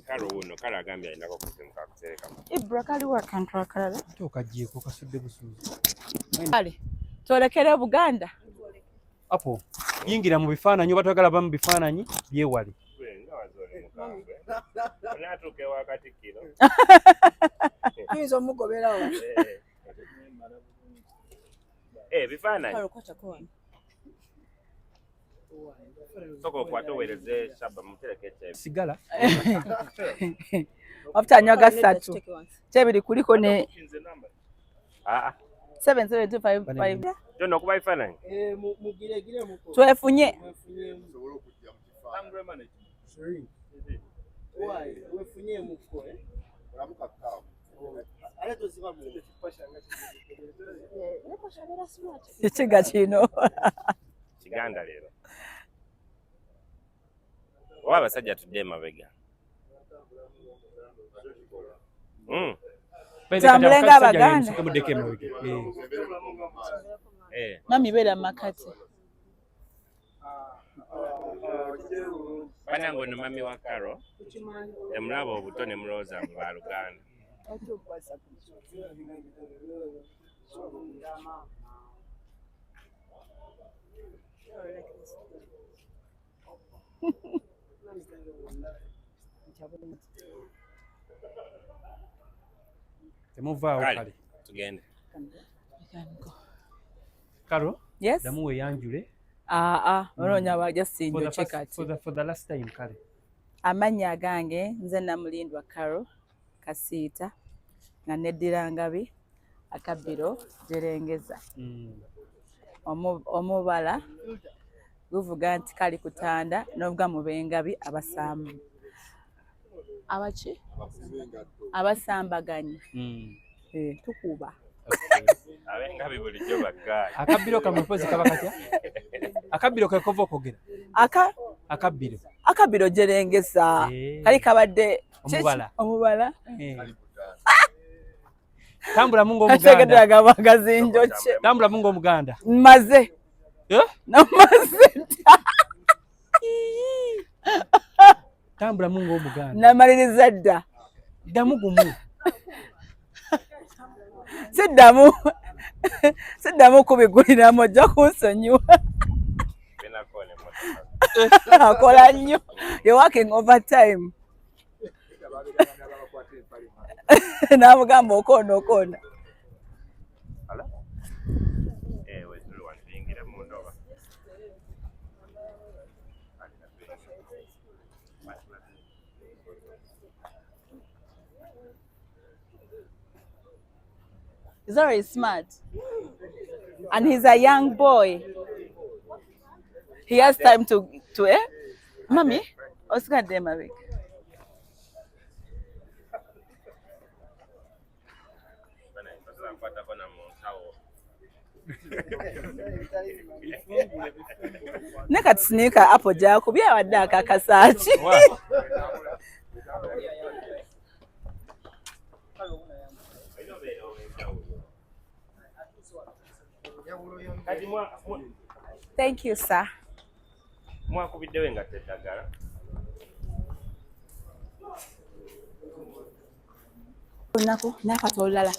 Kale wuno kale agambye alinako kusimu kakuterekamu. Ibra kaliwo akantu akalala. Ate okagyeko kasudde busuuzi. Kale twolekere Buganda. Apo yingira mu bifaananyi oba twagala ba mu bifaananyi byewale. Gwe nga wazoole mukambwe. Onaatuuka ewa Katikkiro. Tuyinza omugoberawo. Eh. Eh, bifaananyi. Sooka okwate oweereze Shaba mutereke ekyebi. Sigala. Mafuta anywa gasatu. Kyebiri kuliko ne Ah, ah. 77255. Kyonna okuba bifaananyi? Mugiregiremuko. Twefunye. Wefunyemuko. Ate toziba mu. Ekiga kino. Kiganda leero. Oba abasajja tudde emabega. Tambule ng'Abaganda. Muddeko emabega. Eh. Eh. Mami beera Makati. Bannange ono mami wa Karo emulaba obuto ne mulowooza mbu baluganda. Temuvaawo Kale. kale. Tugende. Karo, Yes. ddamu weeyanjule. Ah ah, onoonya ba just For the njoke first, kati. for the last time kale. Amannya agange nze Namulindwa Carol Kasiita nga neddira Ngabi akabbiro Gyerengeza. Omubala guvuga nti kali kutanda n'ovuga mu b'engabi abasamba. Abaki? Abasambaganyi. Eh, tukuba. Ab'engabi bulijjo baggaali. Akabbiro kammwe mpozi kaba katya? Akabbiro ke kova okwogera. Akabbiro. Akabbiro Gyerengeza. Eh. Kali kabadde Omubala. Omubala. Eh. Tambulamu ng'Omuganda. Agazinjokye. Tambulamu ng'Omuganda. Mmaze. Eh? Namaze dda. Tambulamu ng'Omuganda. Namaliriza dda. Ddamu gumu. Siddamu. Siddamu kubiguliramu ojja kunsonyiwa. Binako n'emmotoka. Akola nnyo. You're working overtime. N'amugamba okoona okoona. Ala? Eh, we tuli wano tuyingire mu ndoba. He's very smart. And he's a young boy. He has time to eh? Mami, osigadde emabega. Bannange tosobola kukwatako na mu nsawo. Ne kati sneaker Apple gy'akubye abadde akakasa ki? Wa? Olina obeera ow'enjawulo. Kati Thank you, sir. mwakubiddewo engatto eddagala. Olunaku n'akwata olulala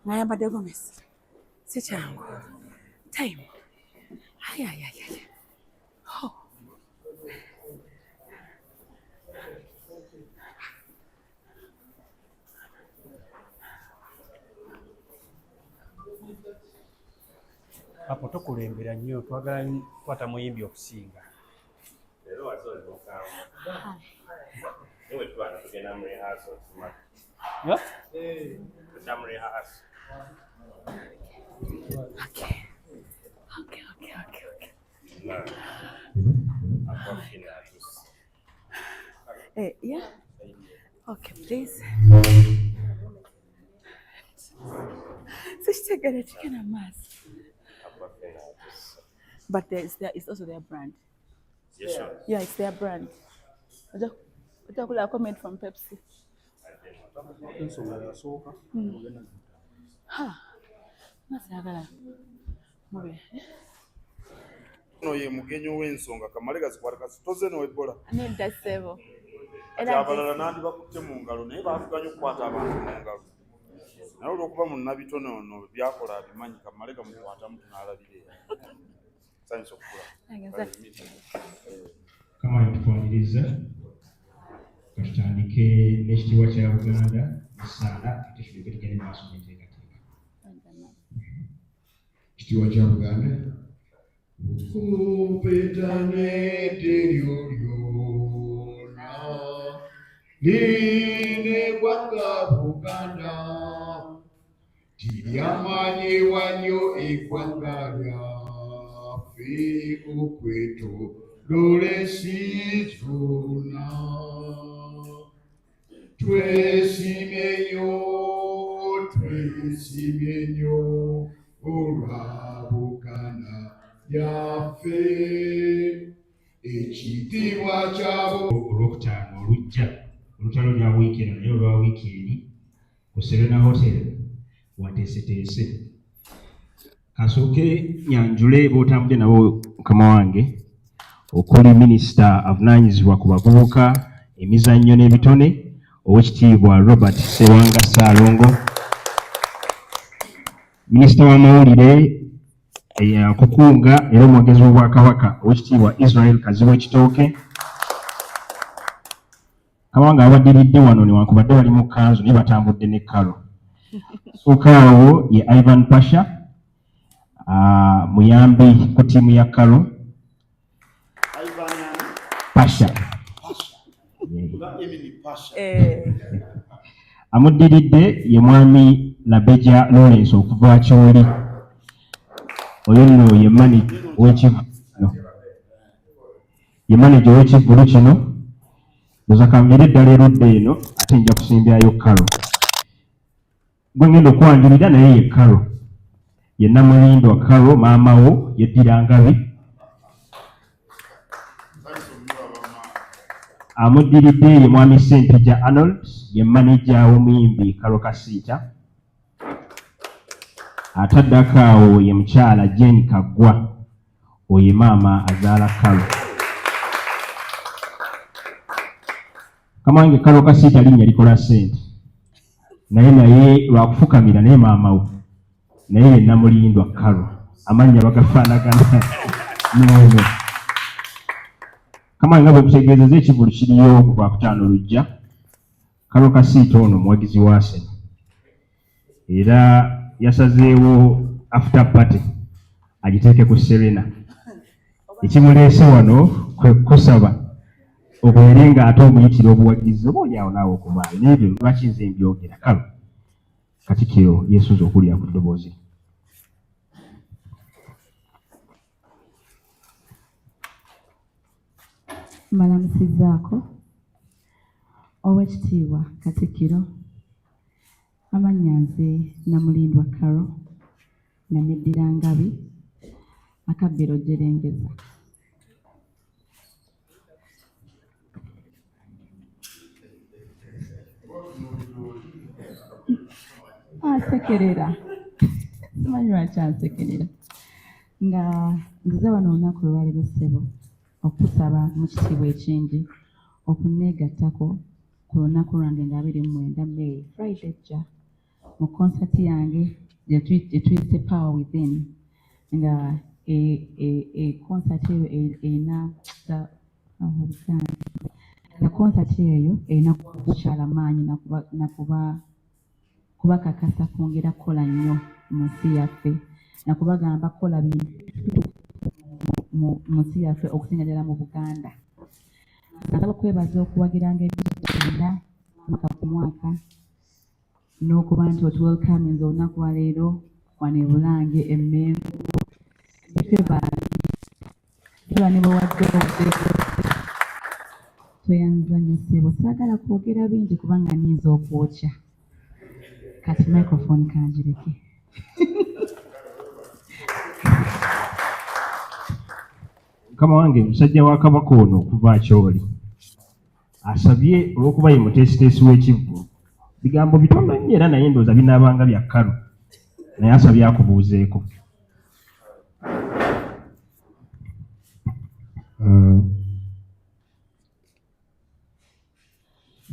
ng'ayambadde gomesi. Si kyangu. Time. Ay, ay, ay, ay. Oh. Apo tokulembera nnyo twagala kukwata muyimbi okusinga. Leero wazze oli mukambwe. Naye bwe tuba nga tugenda mu rehearsal tuma. Yeah? Tudda mu rehearsal. Okay. Okay, okay, okay, okay. Na. Akwafina atuuse. Eh, yeah. Okay, please. Sikitegere kigenda mu maaso. Akwafina atuuse. But there is, there is also their brand. You sure? Yeah, it's their brand. Ojja kulaba made from Pepsi. Ensonga yasooka. Ha. Nga saagala mube. Ono ye mugenyi ow'ensonga kamale gazikwata kasitoze n'Ebola. Nedda ssebo. Era Abalala nandibakutte mu ngalo, naye baatuganye okukwata abantu mu ngalo, naye olw'okuba munnabitone ono byakola abimanyi, kamale gamukwatamu tunaalabire. Nsanyuse okukulaba. Mukama tukwaniriza, katutandike n'ekitiibwa kya Buganda n'essaala, ate tulyoke tugende mu maaso n'enteekateeka. Ekitiibwa kya Buganda. Okumpeta n'edde lyonna line eggwanga Buganda tiryamanyiwa nnyo eggwanga lyaffe okwetooloola ensi zonna. Twesiimye nnyo, twesiimye nnyo olwa Buganda yaffe, ekitiibwa kyabo. Olwokutaano olujja, olutalo lwa wiiki eno naye olwa wiiki eri ku Serena Hotel wateeseteese. Kasooke nyanjule b'otambudde nabo, mukama wange, okuli minisita avunaanyizibwa ku bavubuka, emizannyo n'ebitone, Oweekitiibwa Robert Sserwanga Ssaalongo, minisita w'amawulire, okukunga era omwogezi w'Obwakabaka, Oweekitiibwa Israel Kazibwe Kitooke. Kabanga abaddiridde wano, newankubadde bali mu kkanzu, naye batambudde ne Kalo. Sooka awo ye Ivan Pasha, muyambi ku ttiimu ya Kalo. Ivan ani? Pasha. Pasha. Nga Emily Pasha. Eh. Amuddiridde ye mwami Labeja Lawrence okuva Kyoli. Oyo nno ye manager w'ekivvulu kino. Ye manager w'ekivvulu kino. Ndoza kanviire eddala erudda eno, ate nja kusimbyayo Kalo. Gwe ngenda okwanjulira naye ye Kalo. Ye Namulindwa Kalo, maama wo yeddira Ngabi. Amuddiridde ye mwami Ssempijja Arnold, ye maneja w'omuyimbi Kalo Kasiita. Ataddako awo ye mukyala Jane Kaggwa, oyo ye maama azaala Kalo. Kamange Kalo Kasiita linnya likola ssente, naye lwakufukamira, naye maama wo naye ye Namulindwa Kalo, amannya bagafaanagana noono. Kamange, nga bwe kutegeezeza, ekivvulu kiriyo ku Lwakutaano lujja. Kalo Kasiita ono muwagizi wa Arsenal, era yasazeewo after party agiteeke ku Serena. Ekimuleese wano kwe kusaba obeere nga ate omuyitira obuwagizi, oba oli awo naawe okumaayo n'ebyo. Lwaki nze mbyogera? Kalo Katikkiro yeesunze okuwulira ku ddoboozi. Mbalamusizzaako, Oweekitiibwa Katikkiro. Amannya nze Namulindwa Carol, nga neddira Ngabi, akabbiro Jjerengeza. Ansekerera, simanyi lwaki ansekerera. Nga nzize wano olunaku olwaleero, ssebo, okusaba mu kitiibwa ekingi okunneegattako ku lunaku lwange nga 29 May, Friday ejja, mu konsati yange gye tuyise Power Within, nga konsati eyo erina nga konsati eyo erina kukyala maanyi nakuba kubakakasa kwongera kukola nnyo mu nsi yaffe, nakubagamba kukola bintu mu nsi yaffe, okusinga ddala mu Buganda. Nsaba okwebaza okuwagiranga ebintu mwaka ku mwaka, n'okuba nti otuwelcominze olunaku lwaleero wano e Bulange e Mmengo. Tuba ne bwewadde obudde, tweyanza nnyo, ssebo. Saagala kwogera bingi kubanga nnyinza okwokya. Kati microphone kanjireke. Mukama wange, musajja wa Kabaka ono okuva Kyoli asabye, olw'okuba ye muteesiteesi w'ekivvulu, bigambo bitono nnyo era naye ndowooza binaabanga bya Kalo, naye asabye akubuuzeeko.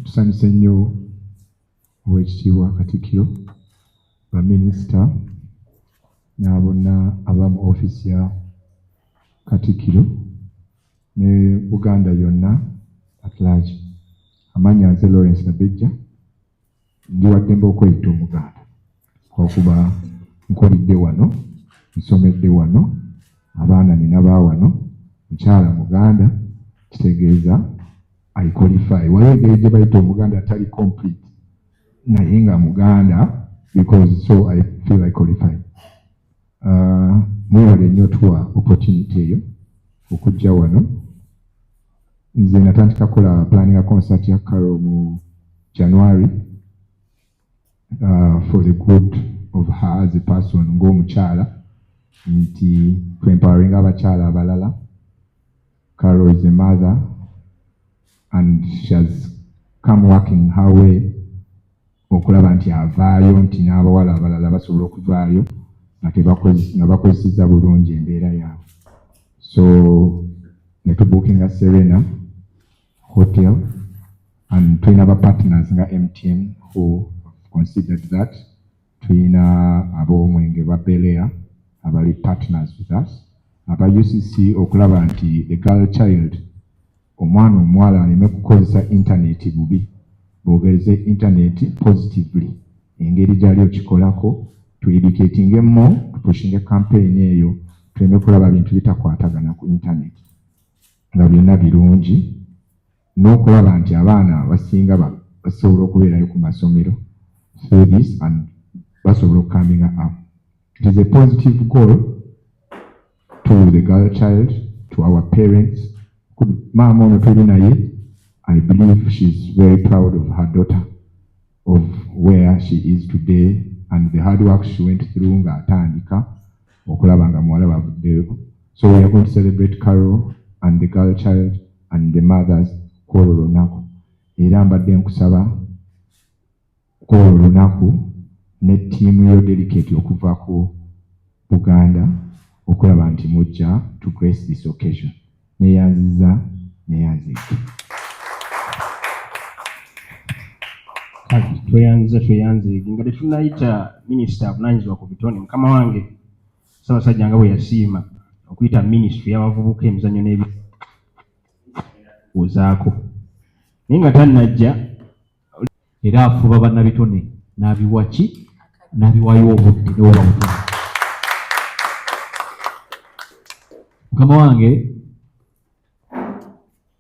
Tusanyuse nnyo, Oweekitiibwa Katikkiro, baminisita n'abonna aba mu ofiisi ya Katikkiro ne Buganda yonna at large. Amannya nze Lawrence Nabejja, ndi wa ddembe okweyita Omuganda okuba nkulidde wano, nsomedde wano, abaana nina ba wano, mukyala Muganda, kitegeeza I qualify. Waliwo engeri gye bayita Omuganda atali complete naye nga Muganda, because so I feel I qualify. Mwebale nnyo tuwa opportunity eyo okujja wano. Nze natandika kukola planning a concert ya Carol mu January, for the good of her as a person, ng'omukyala, nti twempoweringa abakyala abalala. Carol is a mother and she has come working her way okulaba nti avaayo, nti n'abawala abalala basobola okuvaayo nga bakozesezza bulungi embeera yaabwe. So ne tubookinga Serena Hotel and tulina ba partners nga MTN who have considered that. Tulina ab'omwenge ba Belair abali partners with us, aba UCC, okulaba nti the girl child, omwana omuwala, aleme kukozesa internet bubi, boogeze internet positively. Engeri gyali okikolako, tueducatinge more, tupushinge campaign eyo, tuleme kulaba bintu bitakwatagana ku internet nga byonna birungi, n'okulaba nti abaana abasinga basobola okubeerayo ku masomero through this and basobola okucominga up. It is a positive goal to the girl child, to our parents. Maama ono tuli naye, I believe she's very proud of her daughter, of where she is today and the hard work she went through ng'atandika okulaba nga muwala bavuddeyo. So we are going to celebrate Carol and the girl child and the mothers kwolwo lunaku. Era mbadde nkusaba kwolwo lunaku ne ttiimu yo delegate okuva ku Buganda okulaba nti mujja to grace this occasion. Neyanziza, neyanzige. Kale tweyanziza, tweyanzeege. Nga tetunayita minisita avunaanyizibwa ku bitone, mukama wange Ssaabasajja nga bwe yasiima okuyita minisitule y'abavubuka, emizannyo n'ebibuuzaako, naye nga tannajja. Era afuba bannabitone n'abiwa ki, n'abiwayo obudde newoba butono. Mukama wange,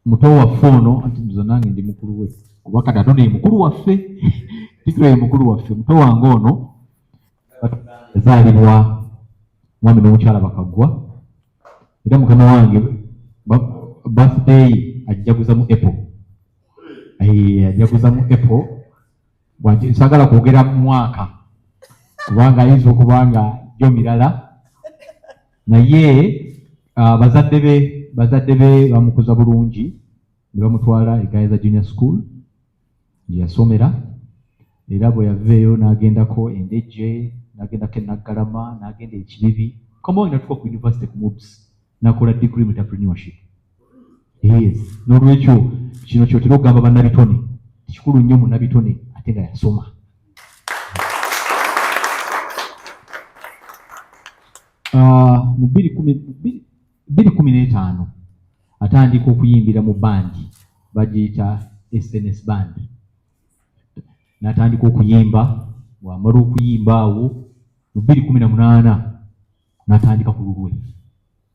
muto waffe ono, anti nze nange ndi mukulu we, kuba kati ate ono ye mukulu waffe, tikiro ye mukulu waffe. Muto wange ono yazaalibwa mwami n'omukyala Bakaggwa, era mukama wange birthday ajjaguza mu April. Ajaguza mu April. Saagala kwogera mu mwaka kubanga ayinza okuba nga gyo mirala, naye bazadde be bamukuza bulungi ne bamutwala e Gayaza Junior School gye yasomera, era bwe yaveeyo n'agendako e Ndejje, n'agendako e Naggalama, n'agenda e Kibibi. Mukama wange natuuka ku university ku MUBS n'akola degree mu entrepreneurship. Yes, n'olwekyo kino kyotera okugamba bannabitone, kikulu nnyo munnabitone ate nga yasoma. Mu 2015 atandika okuyimbira mu bandi bagiyita SNS Band, n'atandika okuyimba. Bw'amala okuyimba awo mu 2018 n'atandika ku lulwe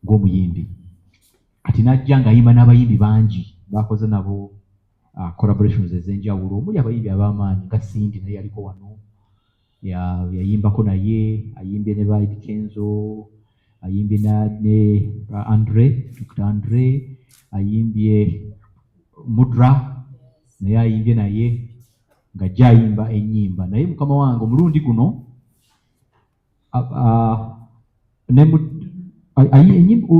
ng'omuyimbi. Kati n'ajja ng'ayimba n'abayimbi bangi bakoze nabo collaborations ez'enjawulo, omuli abayimbi ab'amaanyi nga Cindy, naye yaliko wano, yayimbako naye, ayimbye ne ba Eddy Kenzo, ayimbye ne Andre, Dr Andre, ayimbye Mudra, naye ayimbye naye ng'ajja ayimba ennyimba. Naye mukama wange, omulundi guno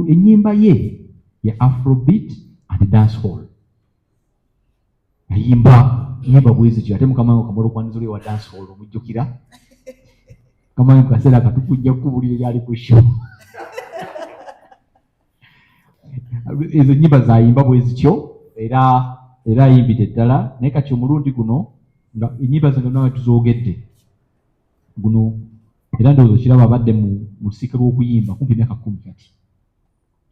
ennyimba ye ya afrobeat and dancehall, ayimba nyimba bwezityo. Ate mukama wange kamala okwaniza oli wa dancehall, omujjukira mukama wange, mu kaseera akatukujja kukubulira eryali ku show. Ezo nyimba zayimba bwe zityo, era Era ayimbidde ddala, naye kati omulundi guno nga ennyimba zange nawe tuzoogedde guno, era ndowooza kiraba abadde mu lusika lw'okuyimba kumpi emyaka 10 kati.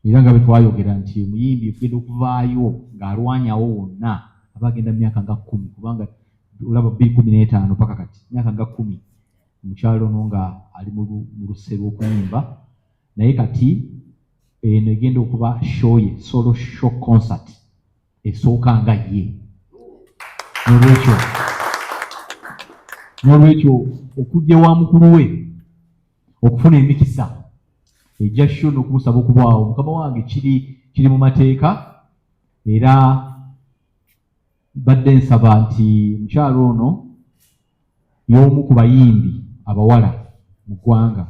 Era nga bwe twayogera nti omuyimbi okugenda okuvaayo ng'alwanyawo wonna aba agenda mu myaka nga 10, kubanga olaba 2015 paka kati myaka nga 10 omukyalo ono nga ali mu luse lw'okuyimba. Naye kati eno egenda okuba show ye, solo show concert esooka nga ye. N'olwekyo okujja wa mukulu we okufuna emikisa ejja show n'okumusaba okubaawo, mukama wange kiri mu mateeka. Era badde nsaba nti mukyalo ono y'omu ku bayimbi abawala mu ggwanga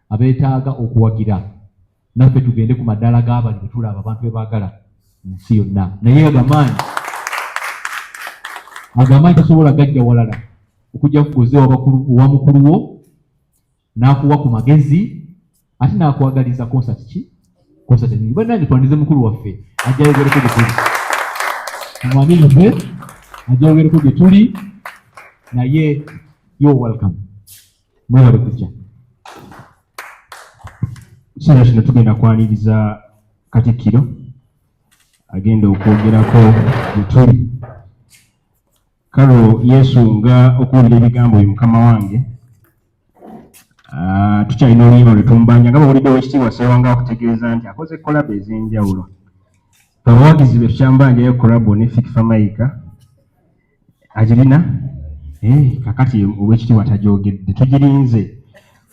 abeetaaga okuwagira, naffe tugende ku maddaala g'abali bwe tulaba abantu be baagala mu nsi yonna. Naye agamaanyi tasobola gajja walala okujja kugoze owa mukulu wo n'akuwa ku magezi ate n'akwagaliza concert ki? Concert ennungi. Bannange twanirize mukulu waffe ajja ayogereko gye tuli, tumwanirize ajja ayogereko gye tuli, naye you're welcome, mwebale kujja. Kiseera kino tugenda kwaniriza Katikkiro agenda okwogerako gye tuli. Kalo yeesunga okuwulira ebigambo bye mukama wange. Tukyalina oluyimba lwe tumubanja nga bw'owulidde Oweekitiibwa Sserwanga okutegeeza nti akoze collabo ez'enjawulo. Abawagizi be tukyambanjayo collabo ne Fik Fameica agirina? Kakati Oweekitiibwa tagyogedde, tugirinze.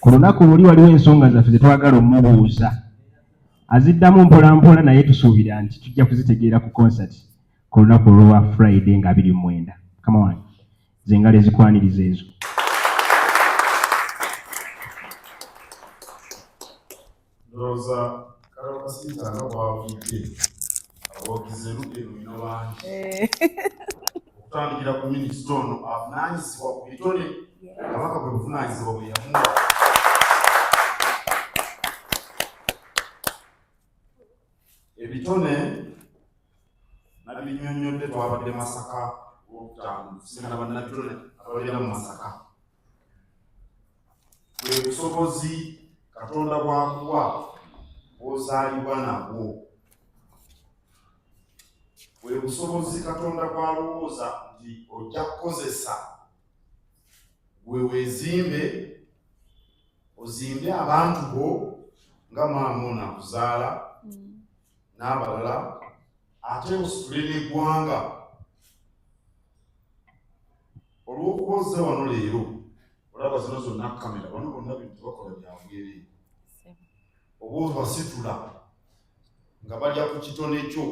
Ku lunaku luli waliwo ensonga zaffe ze twagala omubuuza. Aziddamu mpola mpola, naye tusuubira nti tujja kuzitegeera ku concert ku lunaku olwa Friday nga 29. Mukama wange, ze ngalo ezikwaniriza ezo. Ndowooza Karole Kasita nga bw'avudde abawagizi erudda eno ino bangi. Okutandikira ku minisita ono avunaanyizibwa ku bitone, Kabaka bwe buvunaanyizibwa bwe yamuwa. Ebitone nabinnyonnyodde, twabadde Masaka olwokutaano, tusisinkana bannabitone ababeera mu Masaka. Bwe busobozi Katonda bw'akuwa bw'ozaalibwa nabwo. Bwe busobozi Katonda bw'alowooza nti ojja kukozesa gwe weezimbe, ozimbe abantu bo nga maama ono akuzaala n'abalala, ate ositule n'eggwanga. Olw'okuba ozze wano leero, olaba zino zonna kamera, bano bonna bintu bakola bya bwereere. Oba obasitula nga balya ku kitone kyo.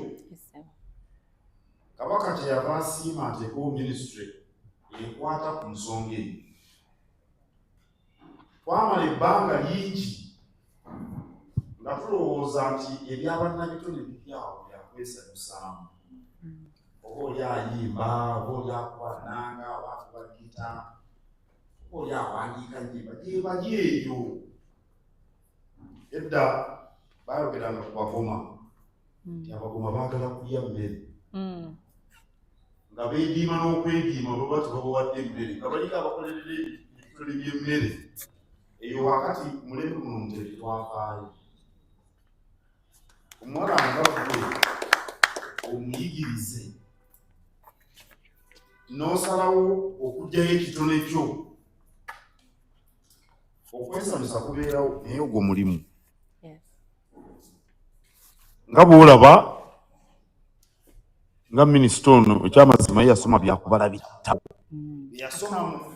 Kabaka kyeyava asiima ateekewo minisitule ekwata ku nsonga eyo. Twamala ebbanga lingi nga tulowooza nti ebyabannabitone biri awo byakwesanyusaamu. Oba oli ayimba, oba oli akuba nnanga, oba akuba gita, oba oli awandiika nnyimba, gye bali eyo. Edda baayogeranga ku Bagoma nti Abagoma baagala kulya mmere, nga beediima n'okwediima baba tebabawadde emmere, nga balinga abakolerera ebitone by'emmere eyo. Wakati mulembe guno Mutebi twavaayo, omuwala nga ggwe omuyigirize n'osalawo okuggyayo ekitone kyo, okwesanyusa kubeerawo, naye ogwo mulimu. Nga bw'olaba nga minisita ono ekyamazima ye yasoma byakubala bitabo, yasoma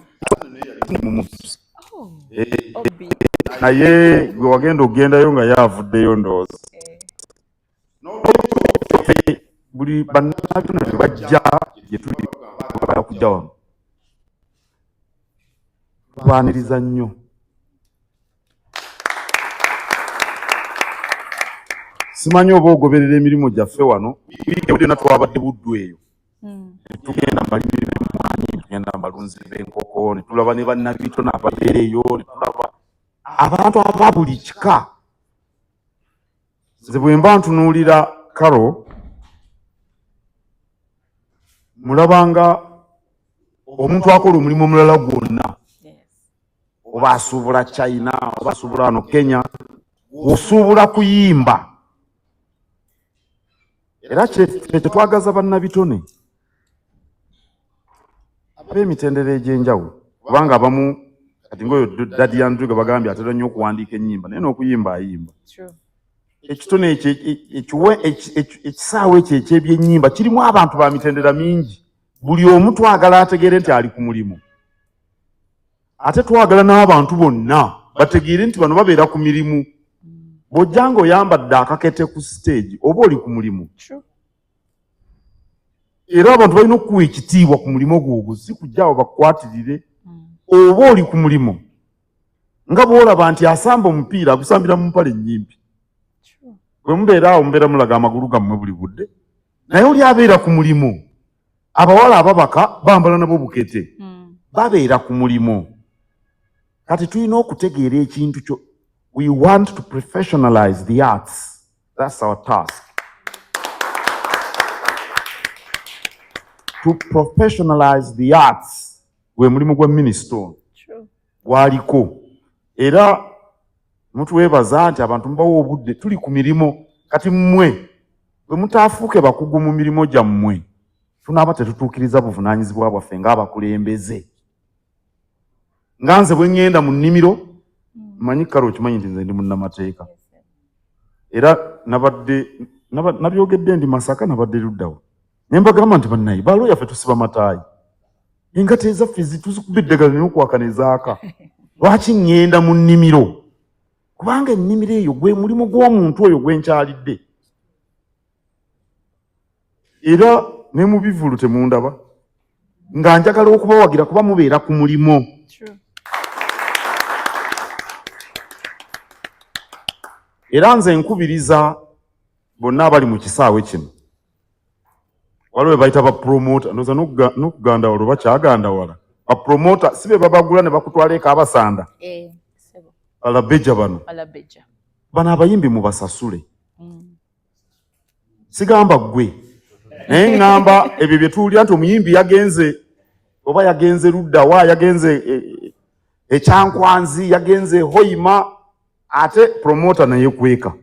naye gwe wagenda okugendayo nga ye avuddeyo ndowooza. Buli bannabitone bwe bajja gye tuli bagala kujja wano, tubaaniriza nnyo. Simanyi oba ogoberera emirimu gyaffe wano, wiiki yonna twabadde Buddu eyo. Ne tugenda mu balimi b'emmwanyi, ne tugenda mu balunzi b'enkoko, ne tulaba ne bannabitone ababeera eyo, ne tulaba abantu aba buli kika. Nze bwe mba ntunuulira Karo, Mulabanga omuntu akola omulimu omulala gwonna, oba asuubula China, oba asuubula wano Kenya, osuubula kuyimba. Era kyeffe tetwagaza bannabitone ab'emitendera egy'enjawulo, kubanga abamu kati ng'oyo Daddy Andrew gwe bagambye atera nnyo okuwandiika ennyimba, naye n'okuyimba ayimba. Ekitone ekyo, ekisaawe ekyo eky'ebyennyimba kirimu abantu ba mitendera mingi. Buli omu twagala ategeere nti ali ku mulimu, ate twagala n'abantu bonna bategeere nti bano babeera ku mirimu. Bw'ojja ng'oyambadde akakete ku stage, oba oli ku mulimu. Era abantu balina okukuwa ekitiibwa ku mulimu ogwo, ogwo si kujja awo bakukwatirire. Oba oli ku mulimu, nga bw'olaba nti asamba omupiira agusambira mu mpale nnyimpi, bwe mubeera awo mubeera mulaga amagulu gammwe buli budde, naye oli abeera ku mulimu. Abawala ababaka bambala nabo bukete, babeera ku mulimu. Kati tulina okutegeera ekintu kyo. We want to professionalize the arts. That's our task, to professionalize the arts. Gwe mulimu gwa minisita ono gwaliko. Era mutwebaza nti abantu mubawa obudde, tuli ku mirimu. Kati mmwe bwe mutaafuuke bakugu mu mirimu gyammwe, tunaaba tetutuukiriza buvunaanyizibwa bwaffe ng'abakulembeze. Nga nze bwe ŋŋenda mu nnimiro, manyi kale okimanyi nti nze ndi munnamateeka, era nabadde nabyogedde ndi Masaka, nabadde luddawo ne mbagamba nti bannaye balooya ffe tusiba mataayi, engato ezaffe tuzikuba eddagala n'okwaka ne zaaka. Lwaki ŋŋenda mu nnimiro? Kubanga ennimiro eyo gwe mulimu gw'omuntu oyo gwe nkyalidde. Era ne mu bivulu temundaba nga njagala okubawagira, kuba mubeera ku mulimu. Era nze nkubiriza bonna abali mu kisaawe kino. Waliwo be bayita bapromota, ndowooza n'okugandawala oba kyagandawala. Bapromota si be babagula ne bakutwala eka abasanda? Eh, sebo. Alabeja bano. Alabeja. Bano abayimbi mubasasule. Sigamba ggwe, naye ŋŋamba ebyo bye tuwulira nti omuyimbi yagenze oba yagenze ludda wa, yagenze ekyankwanzi, yagenze Hoima, ate promota naye kweka.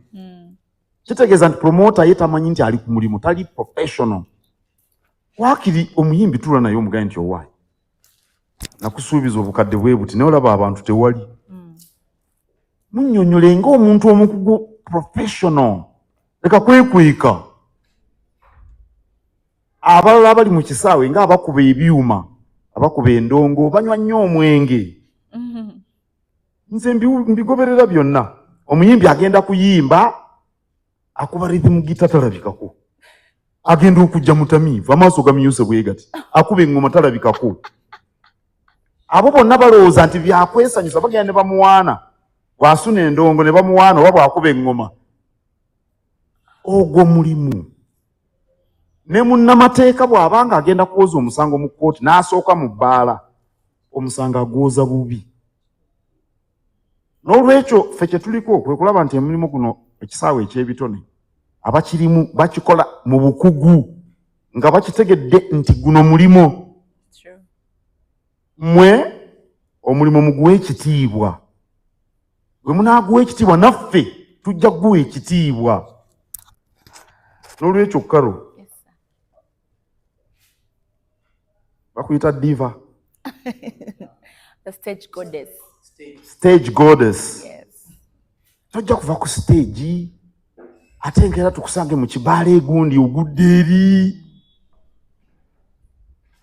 Kitegeeza nti promota ye tamanyi nti ali ku mulimu, tali professional. Waakiri omuyimbi tuula naye omugaye nti owaayi, nakusuubiza obukadde bwe buti, naye olaba abantu tewali. Munnyonnyole ng'omuntu omukugu, professional, leka kwekweka. Abalala abali mu kisaawe ng'abakuba ebyuma, abakuba endongo, banywa nnyo omwenge. Nze mbigoberera byonna. Omuyimbi agenda kuyimba, akuba rhythm guitar, talabikako. Agenda okujja mutamiivu, amaaso gamyuse bwe gati, akuba eŋŋoma, talabikako. Abo bonna balowooza nti byakwesanyusa, bagenda ne bamuwaana bw'asuna endongo, ne bamuwaana oba bw'akuba eŋŋoma. Ogwo mulimu. Ne munnamateeka bw'aba nga agenda kwoza omusango mu kkooti n'asooka mu bbaala, omusango agwoza bubi. N'olwekyo ffe kye tuliko kwe kulaba nti emirimu guno, ekisaawe eky'ebitone, abakirimu bakikola mu bukugu nga bakitegedde nti guno mulimu. Mmwe omulimu muguwe ekitiibwa. Bwe munaaguwa ekitiibwa, naffe tujja kuguwa ekitiibwa. N'olwekyo Karo, bakuyita diva. The stage goddess. Stage goddess. Yes. Tojja kuva ku stage ate nkeera tukusange mu kibaala egundi ogudde eri,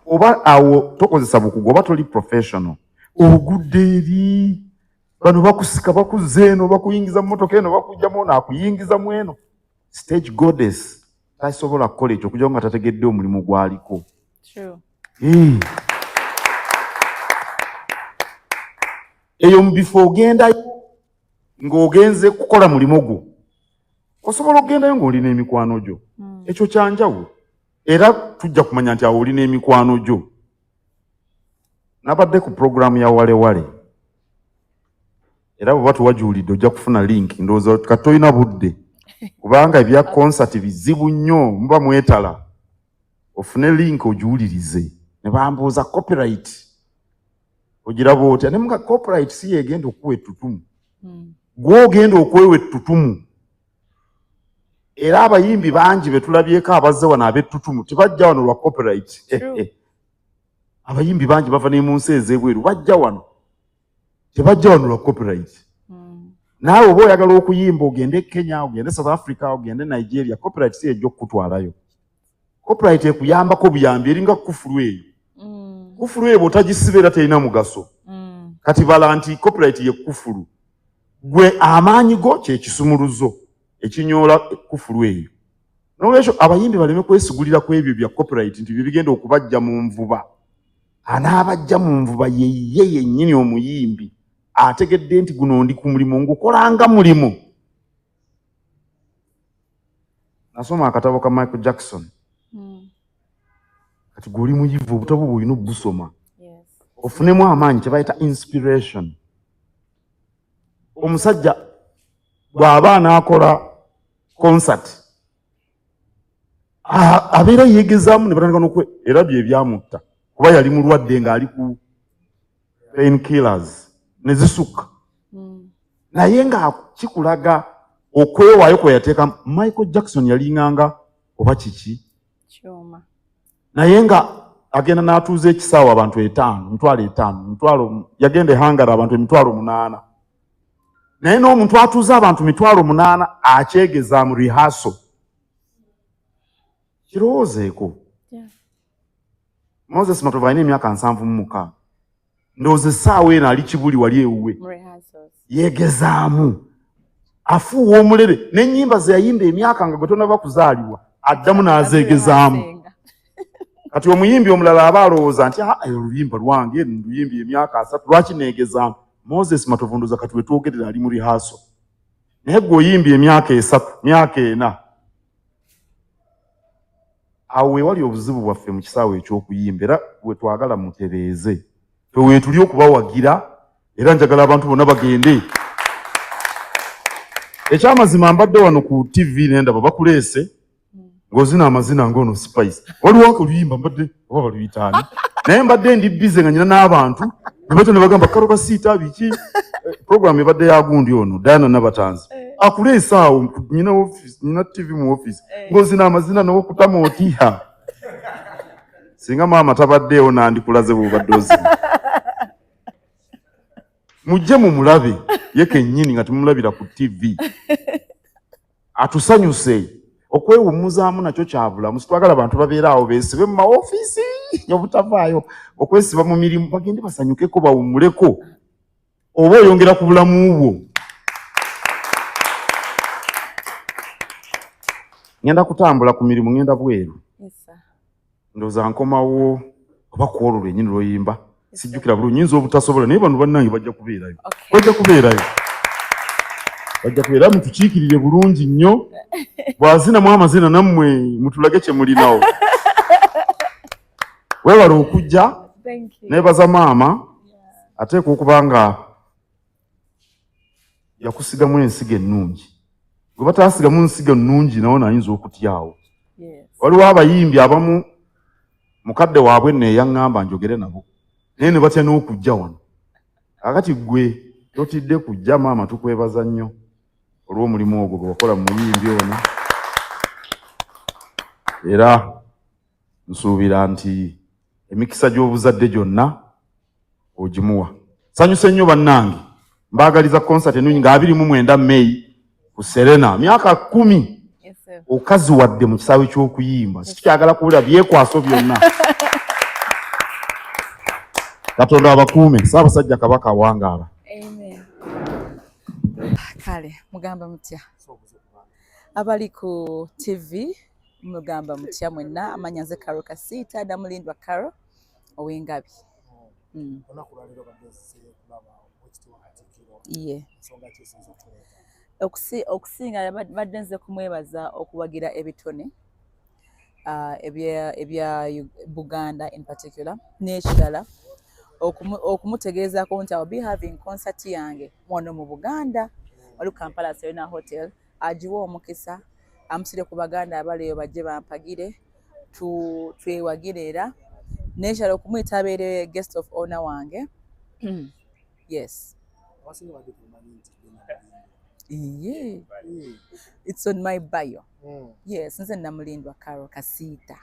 oba awo tokozesa bukugu oba toli professional. Ogudde eri, bano bakusika bakuzza eno, bakuyingiza mu motoka eno, bakugjamu ono akuyingiza mu eno. Stage goddess tasobola kukola ekyo okujjako nga tategedde omulimu gwaliko. Eh. Eyo mu bifo ogendayo ng'ogenze kukola mulimu gwo. Osobola okugendayo ng'olina emikwano gyo, ekyo kyanjawulo, era tujja kumanya nti awo olina emikwano gyo. Nabadde ku puroguramu ya Walewale, era bweba tuwajuulidde ojja kufuna link. Ndowooza kati tolina budde kubanga ebya concert bizibu nnyo, muba mwetala. Ofune link ogiwulirize. Ne bambuuza copyright ogiraba otya? Ne muga copyright si yegenda okuwa ettutumu. Gw'ogenda okwewa ettutumu. Era abayimbi bangi be tulabyeko abazze wano ab'ettutumu tebajja wano lwa copyright. Abayimbi bangi bava ne mu nsi ez'ebweru bajja wano, tebajja wano lwa copyright. Naawe oba oyagala okuyimba ogende Kenya, ogende South Africa, ogende Nigeria, copyright si ejja okukutwalayo. Copyright ekuyambako buyambi, eringa kufulu eyo. Kufulu eyo bw'otagisiba era terina mugaso. Kati bala nti copyright ye kufulu, gwe amaanyi go kye kisumuluzo ekinyoola kufulu eyo. N'olwekyo abayimbi baleme kwesigulira ku ebyo bya copyright nti bye bigenda okubajja mu nvuba. Anaabajja mu nvuba ye yennyini omuyimbi ategedde nti guno ndi ku mulimu, ngukolanga mulimu. Nasoma akatabo ka Michael Jackson. Kati gwe oli muyivu, obutabo bw'olina obusoma ofunemu amaanyi, kye bayita inspiration. Omusajja bw'aba anaakola concert abeera yeegezaamu ne batandika n'okwe, era bye byamutta kuba yali mulwadde ng'ali ku pain killers ne zisukka, naye nga kikulaga okwewaayo kwe yateeka. Michael Jackson yalinganga oba kiki kyuma, naye nga agenda n'atuuza ekisaawe abantu 5, 50,000, mitwalo. Yagenda e Hungary abantu 8,000, naye n'omuntu atuuza abantu 8,000 akyegeza mu rehearsal. Kirowoozeeko. Moses Matovu alina emyaka 76, ndowooza essaawa eno ali Kibuli wali ewuwe mu rehearsals. Yeegezaamu, afuuwa omulere n'ennyimba ze yayimba emyaka nga gwe tonaba kuzaalibwa, addamu n'azeegezaamu. Azirehearsinga. Kati omuyimbi omulala aba alowooza nti, "Ah, oluyimba lwange nduyimbi emyaka 30, lwaki neegezaamu?" Moses Matovu ndowooza kati wetwogerera ali mu rehearsal, naye gwe oyimbye emyaka 3, myaka 4. Awo wewali obuzibu bwaffe mu kisaawe eky'okuyimba, era we twagala mutereeze. Fe weetuli okubawagira, era njagala abantu bonna bagende. Ekyamazima, mbadde wano ku TV nendaba bakuleese ng'ozina amazina ng'ono Spice. Waliwo oluyimba mbadde oba baluyitaani, naye mbadde ndi busy nga nyina n'abantu ne batyo ne bagamba Karole Kasita biki. Program ebadde ya gundi ono Diana Nabatanzi, akuleese awo nyina office, nyina TV mu office, ng'ozina amazina n'okutama otiha. Singa maama tabaddeewo nandikulaze bw'obadde ozina. Mujje mumulabe ye kennyini nga temulabira ku TV, atusanyuse. Okwewummuzaamu nakyo kyabulamu. Sitwagala bantu babeera awo beesibe mu maofiisi obutavaayo, okwesiba mu mirimu. Bagende basanyukeko, bawummuleko, oba oyongera ku bulamu bwo. Ngenda kutambula ku mirimu, ngenda bweru. Yes, sir. Ndowooza nkomawo oba ku olwo lwennyini lwoyimba, sijjukira bulungi, nyinza obutasobola, naye bano bannange bajja kubeerayo. Bajja kubeerayo, bajja kubeera. Mutukiikirire bulungi nnyo, bw'azinamu amazina nammwe mutulage kye mulinawo. Weewale okujja. Thank you. Neebaza maama, ateekwa okuba nga yakusigamu ensigo ennungi. Gwe bataasigamu nsigo ennungi nawo nayinza okutyawo. Waliwo abayimbi abamu mukadde waabwe nno eyaŋŋamba njogere nabo, naye ne batya n'okujja wano. Kakati ggwe totidde kujja. Maama, tukwebaza nnyo olw'omulimu ogwo gwe wakola mu muyimbi ono, era nsuubira nti emikisa gy'obuzadde gyonna ogimuwa. Sanyuse nnyo bannange, mbaagaliza concert ennungi nga 29 May ku Serena. Myaka 10 Yes, sir. okaziwadde mu kisaawe ky'okuyimba. Situkyagala kuwulira byekwaso byonna. Katonda abakuume. Ssaabasajja Kabaka awangaala. Amen. Kale mugamba mutya abali ku TV? Mugamba mutya mwenna? Amanya nze Caro Kasiita Namulindwa, Caro ow'Engabi. Olunaku lwaleero badde ozze kulaba Oweekitiibwa Katikkiro. Ye. Ensonga ki esinza okuleeta? Okusinga badde nze kumwebaza okuwagira ebitone ebya Buganda in particular, n'ekirala okumutegeezaako nti I will be having concert yange wano mu Buganda, wali ku Kampala Serena Hotel, agiwe omukisa amusire ku Baganda abaliyo bajje bampagire. Twewagire era nekyala okumuyita abeere guest of honor wange. Yes. Abasinga badde tebamanyi nti gwe Namulindwa. Iye. It's on my bio. Yes, nze Namulindwa Carol Kasiita.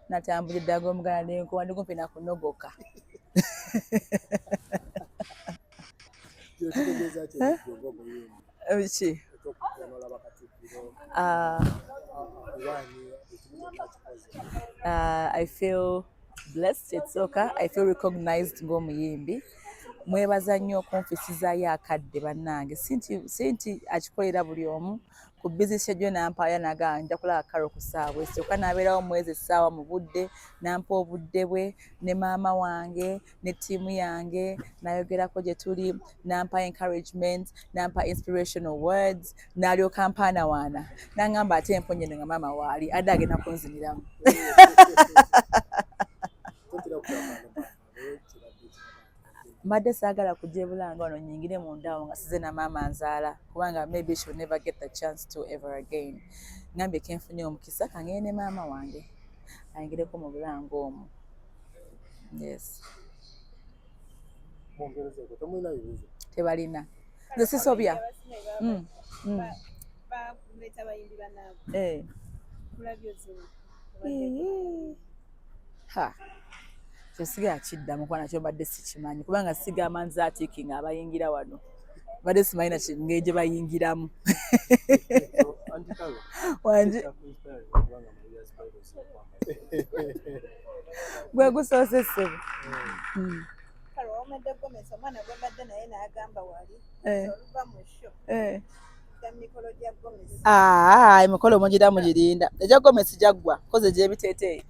Natambulidde ag'omugala nenkuba ndi kumpi nakunogoka. Kino kitegeeza ki eri ggwe ng'omuyimbi? Ki? Eky'okujja n'olaba Katikkiro, akuwaanye ekimu kyonna kikoze. I feel blessed, ekisooka I feel recognized ng'omuyimbi. Mwebaza nnyo okunfisizaayo akadde bannange, si nti akikolera buli omu. Ku busy schedule n'ampaaya n'agamba nja kulaba Carol ku ssaawa ezi, kyokka n'abeerawo mwezi essaawa mu budde, n'ampa obudde bwe ne maama wange ne ttiimu yange, n'ayogerako gye tuli, n'ampa encouragement, n'ampa inspirational words, n'alyoka ampaanawaana n'aŋŋamba ate mponye nga maama waali adde agenda kunziniramu. Totera kulaba maama naye kibadde kiraba. Mbadde saagala kujja ebulanga wano nnyingire mu ndaawo nga size na maama nzaala, kubanga maybe she will never get the chance to ever again. Ngambye kenfunye omukisa kangende ne maama wange ayingireko mu bulango omwo. Yes. Mwongerezeeko, temulina bibuuzo? Tebalina, nze sisobya. Baleeta abayimbi bannaabwe. Tulabye ozina. Ii. Ha, kyesigala kiddamu kuba nakyo mbadde sikimanyi, kubanga sigamba nze atiiki nga abayingira wano mbadde simanyi na ngeri gye bayingiramu. Auntie Carol, Wangi. Kubanga Maria Spyros okwambala. Gwe gusoose ssebo. Kale wawomedde gomesi, omwana gwe mbadde naye n'agamba wali oluva mu show ga mikolo gya gomesi. Ah, emikolo mugira mugirinda, egya gomesi gyaggwa koze gyebiteeteeyi.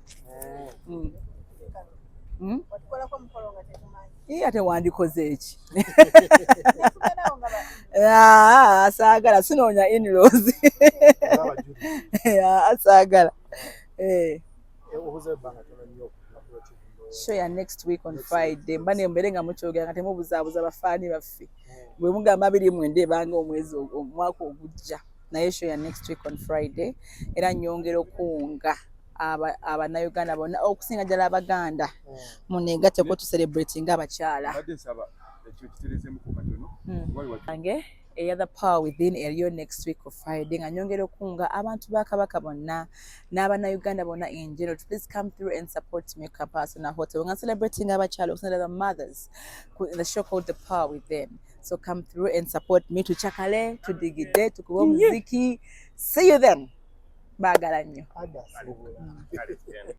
Watukolako omukolo nga tetumanyi. Ii, ate wandikoze eki? Netugenda nga Ah, saagala sinoonya inlaws. Ah, saagala. Obuze ebbanga tono nnyo okunaku lw'ekivvulu. Show ya next week on Friday, mba nembeere nga mukyogera nga temubuzaabuza bafaani baffe. Bwe mugamba 29 ebanga omwezi omwaka ogujja, naye show ya next week on Friday. Era nyongera okuwunga abannayuganda bonna, okusinga ddala Abaganda, muneegatteko tucelebratinga abakyala. Mbadde nsaba ekyo kiterezeemuko katono. Wali Wange eya The Power Within eriyo next week of Friday, nga nyongera okukunga abantu ba Kabaka bonna n'abannayuganda bonna in general to please come through and support me Kampala Serena Hotel nga celebrating abakyala, okusinga the mothers, the show called The Power Within. So come through and support me, tucakale, tudigide, tukube omuziki. See you then, baagala nnyo. Ada asibula.